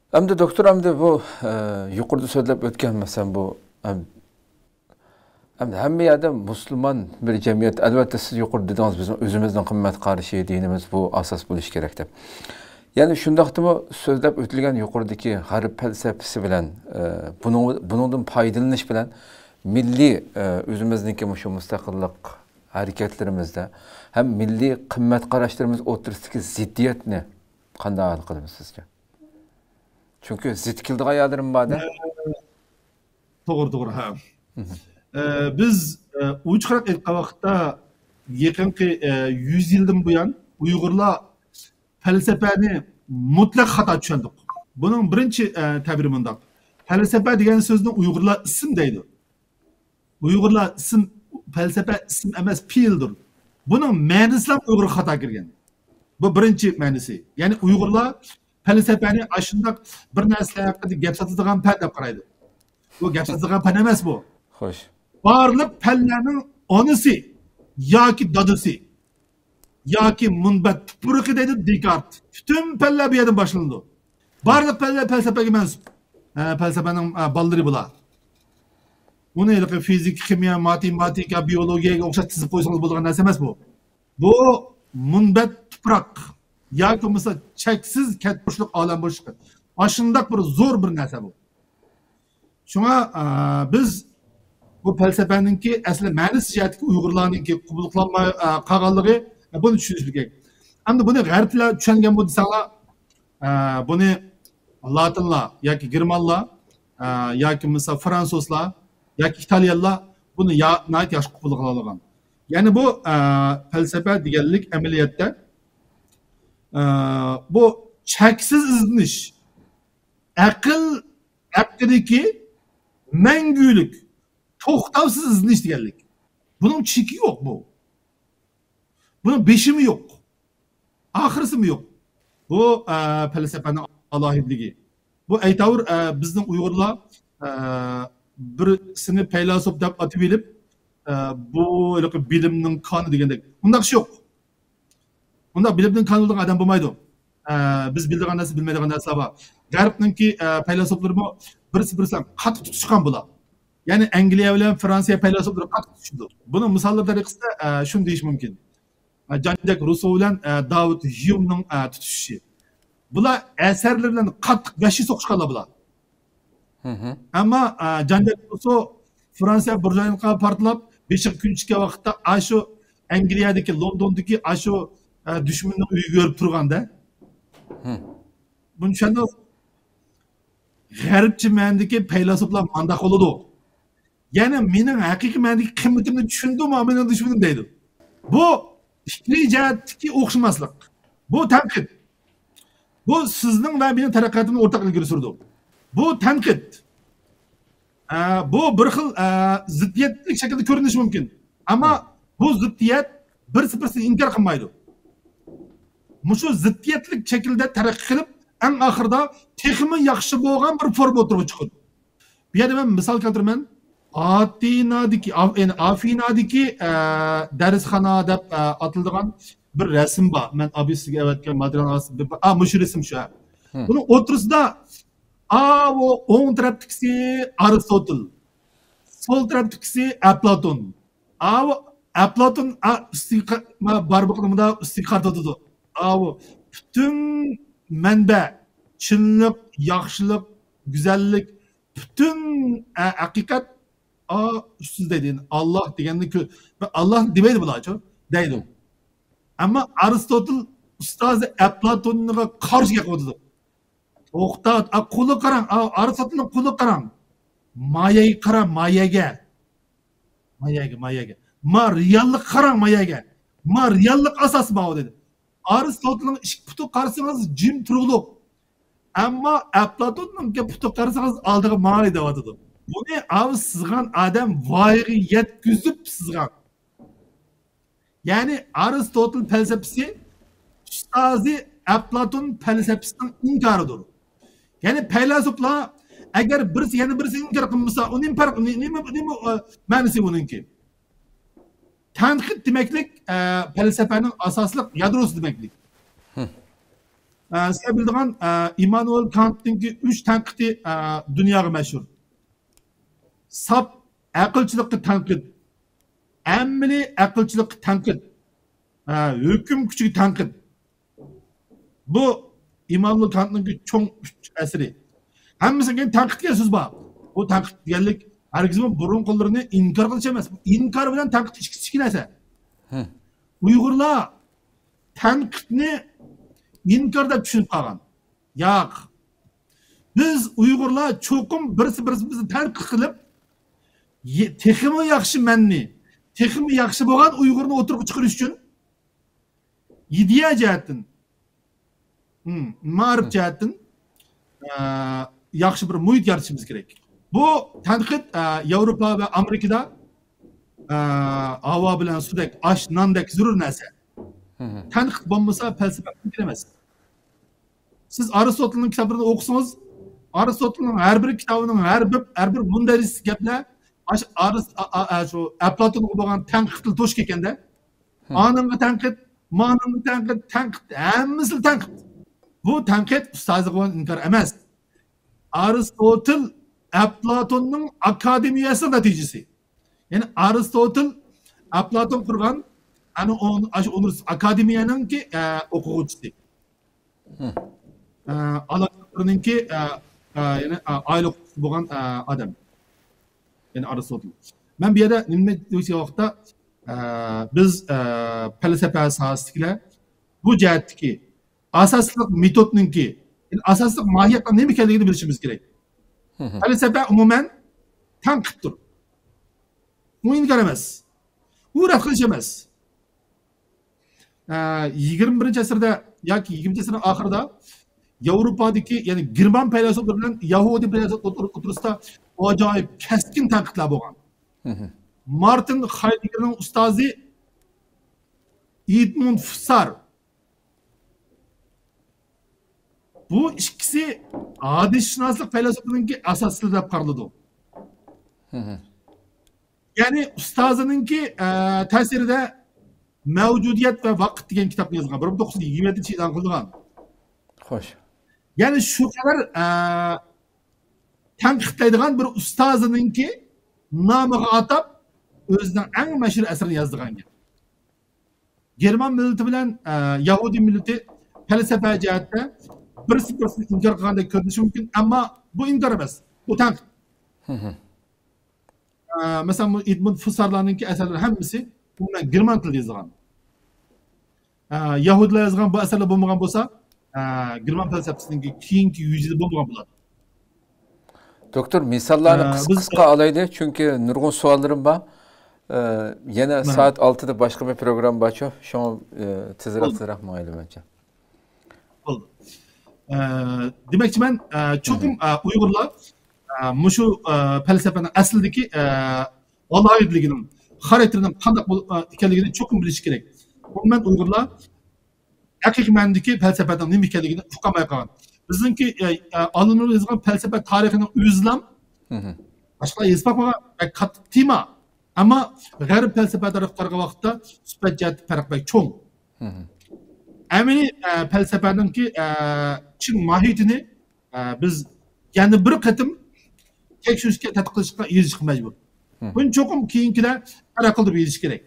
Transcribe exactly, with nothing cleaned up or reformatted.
ئەمدى دوكتور، ئەمدى بۇ، ئە، يۇقىرىدا سۆزلەپ ئۆتكەن، مەسىلەن، بۇ، ئەم-، ئەمدى ھەممە يەردە مۇسۇلمان بىر جەمئىيەت، ئەلۋەتتە، سىز يۇقىرىدا دېدىڭىز، بىزنىڭ ئۆزىمىزنىڭ قىممەت قارىشى، دىنىمىز بۇ ئاساس بولۇشى كېرەك دەپ. يەنى شۇنداقتىمۇ سۆزلەپ ئۆتۈلگەن يۇقىرىدىكى غەرب پەلسەپىسى بىلەن، ئە، بۇنىڭ، بۇنىڭدىن پايدىلىنىش بىلەن مىللىي، ئە، ئۆزىمىزنىڭكى مۇشۇ مۇستەقىللىق ھەرىكەتلىرىمىزدە ھەم مىللىي قىممەت قاراشلىرىمىز ئوتتۇرىسىدىكى زىددىيەتنى قانداق ھەل قىلىمىز سىزچە؟ چۈنكى زىت كېلىدىغان يەرلىرىمۇ بار-دە. توغرا، توغرا، ھە. ئە، بىز، ئە، ئوچۇقراق ئېيتقان ۋاقىتتا، يېقىنقى، ئە، يۈز يىلدىن بۇيان ئۇيغۇرلار پەلسەپەنى مۇتلەق خاتا چۈشەندۇق. بۇنىڭ بىرىنچى، ئە، تەبىرى مۇنداق. پەلسەپە دېگەن سۆزنى ئۇيغۇرلار ئىسىم دەيدۇ. ئۇيغۇرلار ئىسىم، پەلسەپە ئىسىم ئەمەس، پېئىلدۇر. بۇنىڭ مەنىسىلا ئۇيغۇرغا خاتا كىرگەن. بۇ بىرىنچى مەنىسى. يەنى ئۇيغۇرلار پەلسەپەنى ئاشۇنداق بىر نەرسىلەر ھەققىدە گەپ ساتىدىغان پەن دەپ قارايدۇ. بۇ گەپ ساتىدىغان پەن ئەمەس بۇ. خوش. بارلىق پەنلەرنىڭ ئانىسى ياكى دادىسى ياكى مۇنبەت تۇپرىقى دەيدۇ دېكارت. پۈتۈن پەنلەر بۇ يەردىن باشلىنىدۇ. بارلىق پەنلەر پەلسەپىگە مەنسۇپ. ھە، پەلسەپىنىڭ، ھە، بالىلىرى بۇلار. ئۇنى ھېلىقى فىزىكا، خىمىيە، ماتېماتىكا، بىيولوگىيەگە ئوخشاش تىزىپ قويسىڭىز بولىدىغان نەرسە ئەمەس بۇ. بۇ مۇنبەت تۇپراق ياكى بولمىسا چەكسىز كەتمىشلىق ئالەم بولۇشلۇقى. ئاشۇنداق بىر زور بىر نەرسە بۇ. شۇڭا، ئە، بىز بۇ پەلسەپەنىڭكى ئەسلى مەنىسى جەھەتتىكى ئۇيغۇرلارنىڭكى قوبۇل قىلالماي، ئە، قالغانلىقى، ئە، بۇنى چۈشىنىشىمىز كېرەك. ئەمدى بۇنى غەربلەر چۈشەنگەن بولدى دېسەڭلار، ئە، بۇنى لاتىنلار ياكى گېرمانلار، ئە، ياكى مىسال فرانسۇزلار ياكى ئىتالىيەلەر بۇنى يا-، ناھايىتى ياخشى قوبۇل قىلالىغان. يەنى بۇ، ئە، پەلسەپە دېگەنلىك ئەمەلىيەتتە، ئە، بۇ چەكسىز ئىزدىنىش، ئەقىل ھەققىدىكى مەڭگۈلۈك، توختاۋسىز ئىزدىنىش دېگەنلىك. بۇنىڭ چېكى يوق بۇ. بۇنىڭ بېشىمۇ يوق. ئاخىرسىمۇ يوق. بۇ، ئە، پەلسەپىنىڭ ئالاھىدىلىكى. بۇ ئەيتاۋۇر، ئە، بىزنىڭ ئۇيغۇرلار، ئە، بىرسىنى پەيلاسوپ دەپ ئاتىۋېلىپ، ئە، بۇ ھېلىقى بىلىمنىڭ كانى دېگەندەك. ئۇنداق ئىش يوق. ئۇنداق بىلىمدىن كانىلىدىغان ئادەم بولمايدۇ. ئە، بىز بىلىدىغان نەرسە، بىلمەيدىغان نەرسىلەر بار. غەربنىڭكى، ئە، پەيلاسوپلىرىمۇ بىرسى بىرسى بىلەن قاتتىق تۇتۇشقان بۇلار. يەنى ئەنگلىيە بىلەن فرانسىيە پەيلاسوپلىرى قاتتىق تۇتۇشىدۇ. بۇنىڭ مىساللىرى تەرىقىسىدە، ئە، شۇنى دېيىش مۇمكىن. ئە، جان جاك روسو بىلەن، ئە، داۋىد ھيۇمنىڭ، ئە، تۇتۇشۇشى. بۇلار ئەسەرلىرى بىلەن قاتتىق ۋەھشىي سوقۇشقانلار بۇلار. ئەمما، ئە، جان جاك روسو فرانسىيە بۇرژۇئازىيىغا پارتلاپ، بېشىغا كۈن چىققان ۋاقىتتا ئاشۇ ئەنگلىيەدىكى، لوندوندىكى ئاشۇ، ئە، دۈشمەننىڭ ئۆيىگە يۈگۈرۈپ تۇرغاندا. بۇنى چۈشەندىڭىز؟ غەربچە مەنىدىكى پەيلاسوپلار مانداق بولىدۇ. يەنى مېنىڭ ھەقىقىي مەنىدىكى قىممىتىمنى چۈشىنىدۇ، مانا مېنىڭ دۈشمىنىم دەيدۇ. بۇ پىكرىي جەھەتتىكى ئوخشىماسلىق. بۇ تەنقىد. بۇ سىزنىڭ ۋە مېنىڭ تەرەققىياتىمنى ئورتاق ئىلگىرى سۈرىدۇ. بۇ تەنقىد. ئە، بۇ بىر خىل، ئە، زىددىيەتلىك شەكىلدە كۆرۈنۈشى مۇمكىن. ئەمما بۇ زىددىيەت بىرسى بىرسىنى ئىنكار قىلمايدۇ. مۇشۇ زىددىيەتلىك شەكىلدە تەرەققىي قىلىپ، ئەڭ ئاخىرىدا تېخىمۇ ياخشى بولغان بىر فورما ئوتتۇرىغا چىقىدۇ. بۇ يەردە مەن مىسال كەلتۈرىمەن. ئاتېنادىكى، ئاف-، يەنى ئافىنادىكى، ئە، دەرسخانا دەپ، ئە، ئاتىلىدىغان بىر رەسىم بار. مەن ئابىسىگە ئەۋەتكەن ماتېرىيال ئاستىدا بىر، ئا، مۇشۇ رەسىم شۇ. بۇنىڭ ئوتتۇرىسىدا، ئاۋۇ ئوڭ تەرەپتىكىسى ئارىستوتېل، سول تەرەپتىكىسى ئەپلاتون. ئاۋۇ ئەپلاتون، ئا، ئۈستىگە قا-، ما، بارمىقىنى مۇنداق ئۈستىگە قارىتىۋاتىدۇ. ئاۋۇ پۈتۈن مەنبە، چىنلىق، ياخشىلىق، گۈزەللىك، پۈتۈن، ئە، ھەقىقەت، ئا، ئۈستىدە دەيدۇ. يەنى ئاللاھ دېگەننى كۆ-، ئاللاھ دېمەيدۇ بۇلارچۇ، دەيدۇ. ئەمما ئارىستوتېل ئۇستازى ئەپلاتونغا قارشى گەپ قىلىۋاتىدۇ. توختا، ئا، قولىغا قاراڭ، ئا، ئارىستوتېلنىڭ قولىغا قاراڭ. مايەگە قاراڭ، مايەگە. مايەگە، مايەگە. ما رېئاللىققا قاراڭ، مايەگە. ما رېئاللىق ئاساس ماۋۇ دېدى. ئارىستوتېلنىڭ ئىككى پۇتىغا قارىسىڭىز جىم تۇرۇقلۇق. ئەمما ئەپلاتوننىڭكى پۇتىغا قارىسىڭىز ئالدىغا ماڭاي دەۋاتىدۇ. بۇنى ئاۋۇ سىزغان ئادەم ۋايىغا يەتكۈزۈپ سىزغان. يەنى ئارىستوتېل پەلسەپىسى ئۇستازى ئەپلاتون پەلسەپىسىنىڭ ئىنكارىدۇر. يەنى پەيلاسوپلار ئەگەر بىرسى يەنە بىرسىنى ئىنكار قىلمىسا، ئۇ نېمە پەرق، نېمە، نېمە، ئە، مەنىسى ئۇنىڭكى؟ تەنقىد دېمەكلىك، ئە، پەلسەپەنىڭ ئاساسلىق يادروسى دېمەكلىك. ئە، سىلەر بىلىدىغان، ئە، ئىممانۇئېل كانتنىڭكى ئۈچ تەنقىدى، ئە، دۇنياغا مەشھۇر. ساپ ئەقىلچىلىققا تەنقىد، ئەمەلىي ئەقىلچىلىققا تەنقىد، ئە، ھۆكۈم كۈچىگە تەنقىد. بۇ ئىممانۇئېل كانتنىڭكى چوڭ ئۈچ ئەسىرى. ھەممىسىدىن كېيىن تەنقىد دېگەن سۆز بار. بۇ تەنقىد دېگەنلىك ھەرگىزمۇ بۇرۇنقىلىرىنى ئىنكار قىلىش ئەمەس. بۇ ئىنكار بىلەن تەنقىد ئىككىسى ئىككى نەرسە. ھە. ئۇيغۇرلار تەنقىدنى ئىنكار دەپ چۈشىنىپ قالغان. ياق. بىز ئۇيغۇرلار چوقۇم بىرسى بىرسىمىزنى تەنقىد قىلىپ، يە-، تېخىمۇ ياخشى مەننى، تېخىمۇ ياخشى بولغان ئۇيغۇرنى ئوتتۇرىغا چىقىرىش ئۈچۈن ئىدىيە جەھەتتىن، ھىم، مائارىپ جەھەتتىن، ئە، ياخشى بىر مۇھىت يارىتىشىمىز كېرەك. بۇ تەنقىد، ئە، ياۋروپا ۋە ئامېرىكىدا، ئە، ھاۋا بىلەن سۇدەك، ئاش، ناندەك زۆرۈر نەرسە. تەنقىد بولمىسا، پەلسەپە مۇمكىن ئەمەس. سىز ئارستوتلنىڭ كىتابلىرىنى ئوقۇسىڭىز، ئارستوتلنىڭ ھەر بىر كىتابىنىڭ ھەر بىر، ھەر بىر مۇندەرىجىسى گەپلەر ئاشۇ ئارس-، ئا-، ئا-، ئا-، شۇ ئەپلاتونغا بولغان تەنقىدلا توشۇپ كەتكەندە. ئانىڭغا تەنقىد، مانىڭغا تەنقىد، تەنقىد، ھەممىسىلا تەنقىد. بۇ تەنقىد ئۇستازىغا بولغان ئىنكار ئەمەس. ئارستوتل ئەپلاتوننىڭ ئاكادېمىيەسىنىڭ نەتىجىسى. يەنى ئارستوتل ئەپلاتون قۇرغان، ئەنە ئۇ-، ئاشۇ ئۇنىۋېرسىتېت ئاكادېمىيەنىڭكى، ئە، ئوقۇغۇچىسى. ئە، ئالاقىدارنىڭكى، ئە، ئە، يەنى، ئە، ئائىلە ئوقۇتقۇچىسى بولغان، ئە، ئادەم. يەنى ئارستوتل. مەن بۇ يەردە نېمە دېيىشكەن ۋاقىتتا، ئە، بىز، ئە، پەلسەپە ساھەسىدىكىلەر بۇ جەھەتتىكى ئاساسلىق مېتودنىڭكى، يەنى ئاساسلىق ماھىيەتنىڭ نېمە ئىكەنلىكىنى بىلىشىمىز كېرەك. پەلسەپە ئومۇمەن تەنقىدتۇر. ئۇ ئىنكار ئەمەس. ئۇ رەت قىلىش ئەمەس. ئە، يىگىرمە بىرىنچى ئەسىردە ياكى يىگىرمىنچى ئەسىرنىڭ ئاخىرىدا ياۋروپادىكى، يەنى گېرمان پەيلاسوپلىرى بىلەن يەھۇدىي پەيلاسوپلار ئوتتۇر-، ئوتتۇرىسىدا ئاجايىپ كەسكىن تەنقىدلەر بولغان. مارتىن خايدېگگېرنىڭ ئۇستازى ئېدمۇند فۇسسار. بۇ ئىككىسى ھادىسىشۇناسلىق پەيلاسوپىنىڭكى ئاساسچىلىرى دەپ قارىلىدۇ. يەنى ئۇستازىنىڭكى، ئە، تەسىرىدە مەۋجۇدىيەت ۋە ۋاقىت دېگەن كىتابنى يازغان. بىر مىڭ توققۇز يۈز يىگىرمە يەتتىنچى يىلى ئېلان قىلىنغان. خوش. يەنى شۇ قەدەر، ئە، تەنقىدلەيدىغان بىر ئۇستازىنىڭكى نامىغا ئاتاپ ئۆزىنىڭ ئەڭ مەشھۇر ئەسىرىنى يازىدىغان گەپ. گېرمان مىللىتى بىلەن، ئە، يەھۇدىي مىللىتى پەلسەپە جەھەتتە بىرسى بىرسىنى ئىنكار قىلغاندەك كۆرۈنۈشى مۇمكىن، ئەمما بۇ ئىنكار ئەمەس، بۇ تەنقىد. ئە، مەسىلەن، بۇ ئېدمۇند فۇسسارلارنىڭكى ئەسەرلىرى ھەممىسى ئومۇمەن گېرمان تىلىدا يېزىلغان. ئە، يەھۇدىيلار يازغان بۇ ئەسەرلەر بولمىغان بولسا، ئە، گېرمان پەلسەپىسىنىڭكى كېيىنكى يۈز يىلى بولمىغان بولاتتى. دوكتور، مىساللارنى ئە، قىسقا بىز قىسقا ئالايلى، چۈنكى نۇرغۇن سوئاللىرىم بار. ئە، يەنە مەرھەمەت. سائەت ئالتىدا باشقا بىر پروگرامما بارچۇ، شۇڭا، ئە، تېزرەك، بولدى. تېزرەك ماڭايلى مەنچە. بولدى. ئە، دېمەكچىمەن، ئە، چوقۇم، ئە، ئۇيغۇرلار، ئە، مۇشۇ، ئە، پەلسەپىنىڭ ئەسلىدىكى، ئە، ئالاھىدىلىكىنىڭ، خاراكتېرىنىڭ قانداق بول-، ئە، ئىكەنلىكىنى چوقۇم بىلىشى كېرەك. ئومۇمەن ئۇيغۇرلار ھەقىقىي مەنىدىكى پەلسەپىنىڭ نېمە ئىكەنلىكىنى ئۇقالماي قالغان. بىزنىڭكى، ئە، ئە، ئالىملىرىمىز يازغان پەلسەپە تارىخىنىڭ ئۆزىلا باشقىلار يېزىپ باقمىغان بەك قاتتىق تېما. ئەمما غەرب پەلسەپە تەرەپ قارىغان ۋاقىتتا سۈپەت جەھەتتە پەرق بەك چوڭ. ئەمەلىي، ئە، پەلسەپەنىڭكى، ئە، چىن ماھىيىتىنى، ئە، بىز يەنە بىر قېتىم تەكشۈرۈشكە، تەتقىق قىلىشقا، يېزىشقا مەجبۇر. بۇنى چوقۇم كېيىنكىلەر پەرق قىلدۇرۇپ يېزىش كېرەك.